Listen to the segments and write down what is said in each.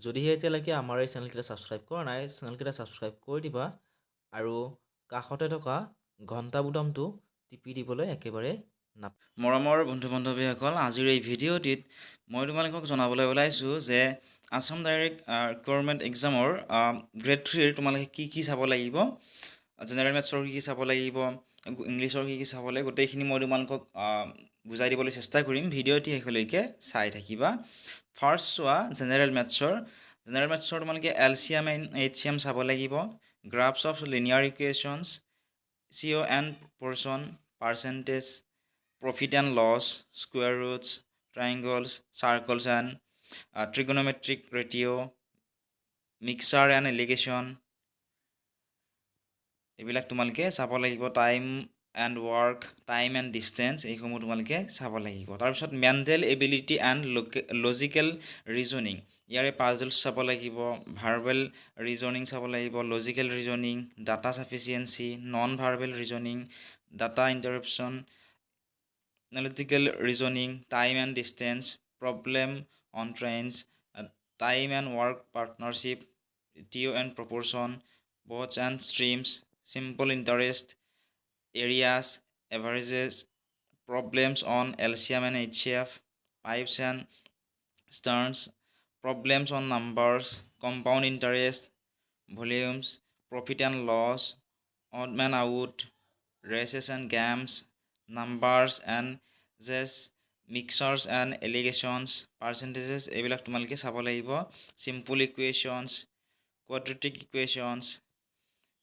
যদিহে এতিয়ালৈকে আমাৰ এই চেনেলকেইটা ছাবস্ক্ৰাইব কৰা নাই, চেনেলকেইটা ছাবস্ক্ৰাইব কৰি দিবা আৰু কাষতে থকা ঘণ্টা বুটামটো টিপি দিবলৈ একেবাৰে নাপ। মৰমৰ বন্ধু বান্ধৱীসকল, আজিৰ এই ভিডিঅ'টিত মই তোমালোকক জনাবলৈ ওলাইছোঁ যে আছাম ডাইৰেক্ট ৰিক্ৰুটমেণ্ট এক্সামৰ গ্ৰেড থ্ৰীৰ তোমালোকে কি কি চাব লাগিব, জেনেৰেল মেথছৰ কি কি চাব লাগিব, ইংলিছৰ কি কি চাব লাগিব, গোটেইখিনি মই তোমালোকক বুজাই দিবলৈ চেষ্টা কৰিম। ভিডিঅ'টি শেষলৈকে চাই থাকিবা। ফাৰ্ষ্ট চোৱা, জেনেৰেল মেথছৰ তোমালোকে এলচিএম এণ্ড এইচচিএম চাব লাগিব, graphs of linear equations, ratio and proportion, percentage, profit and loss, square roots, triangles, circles and trigonometric ratio, mixture and alligation, এইবিলাক তোমালোকে চাব লাগিব। Time and work, time and distance, এইসমূহ তোমালোকে চাব লাগিব। তাৰপিছত mental ability and logical reasoning, ইয়াৰে পাজলছ চাব লাগিব, ভাৰ্বেল ৰিজনিং চাব লাগিব, logical reasoning, data sufficiency, non verbal reasoning, data interpretation, analytical reasoning, time and distance, problem on trains, time and work partnership, ratio and proportion, boats and streams, simple interest, areas, averages, problems on LCM and HCF, pipes and cisterns, problems on numbers, compound interest, volumes, profit and loss, odd man out, races and games, numbers and ages, mixtures and alligations, percentages, এইবিলাক তোমালোকে চাব লাগিব। Simple equations, quadratic equations,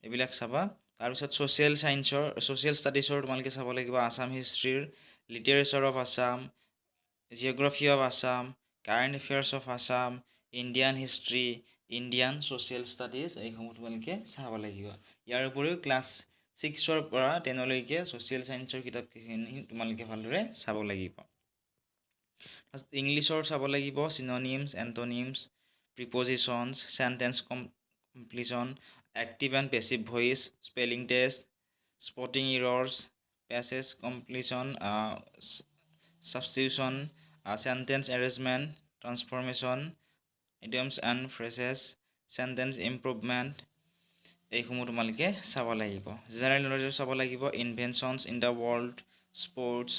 এইবিলাক চাবা। তাৰপিছত social ষ্টাডিজৰ তোমালোকে চাব লাগিব Assam হিষ্ট্ৰীৰ, literature of Assam, geography of Assam, current affairs of Assam, Indian history, Indian social studies, এইসমূহ তোমালোকে চাব লাগিব। ইয়াৰ উপৰিও ক্লাছ ছিক্সৰ পৰা টেনলৈকে ছ'চিয়েল ছায়েন্সৰ কিতাপকেইখিনি তোমালোকে ভালদৰে চাব লাগিব। ইংলিছৰ চাব লাগিব synonyms, antonyms, prepositions, sentence completion, active and passive voice, spelling test, spotting errors, passage completion, substitution, sentence arrangement, transformation, idioms and phrases, sentence improvement, এইসমূহ তোমালোকে চাব লাগিব। জেনেৰেল নলেজৰ চাব লাগিব inventions in the world, sports,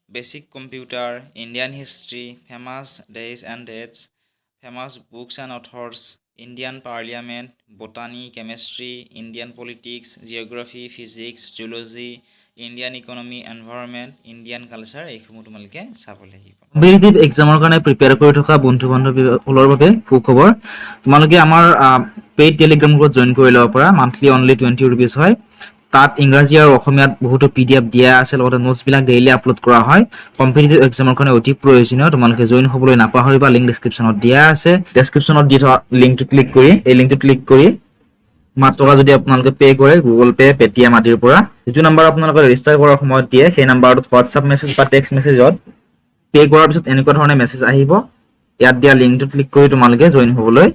basic computer, Indian history, famous days and dates, famous books and authors, Indian parliament, botany, chemistry, Indian politics, geography, physics, zoology, Indian economy, environment, Indian culture, এইসমূহ তোমালোকে চাব লাগিব। Competitive এক্সামৰ কাৰণে prepare কৰি থকা বন্ধু বান্ধৱীসকলৰ বাবে সুখবৰ। তোমালোকে আমাৰ পেইড টেলিগ্ৰাম গ্ৰুপত জইন কৰি ল'ব পাৰা। মান্থলি অনলি 20 ৰুপিজ হয়। তাত ইংৰাজী আৰু অসমীয়াত বহুতো পিডিএফ দিয়া আছে, লগতে নোটছবিলাক ডেইলি আপলোড কৰা হয়। কম্পিটিটিভ এক্সামৰ কাৰণে অতি প্ৰয়োজনীয়। তোমালোকে জইন হ'বলৈ নাপাহৰিবা। লিংক ডিছক্ৰিপশ্যনত দিয়া আছে। ডেছক্ৰিপশ্যনত দি থকা লিংকটো ক্লিক কৰি, এই লিংকটো ক্লিক কৰি 5 টকা যদি আপোনালোকে পে' কৰে গুগল পে', পেটিএম আদিৰ পৰা, যিটো নাম্বাৰ আপোনালোকে ৰেজিষ্টাৰ কৰাৰ সময়ত দিয়ে, সেই নাম্বাৰটোত হোৱাটছআপ মেছেজ বা টেক্সট মেছেজত পে' কৰাৰ পিছত এনেকুৱা ধৰণে মেছেজ আহিব। ইয়াত দিয়া লিংকটো ক্লিক কৰি তোমালোকে জইন হ'বলৈ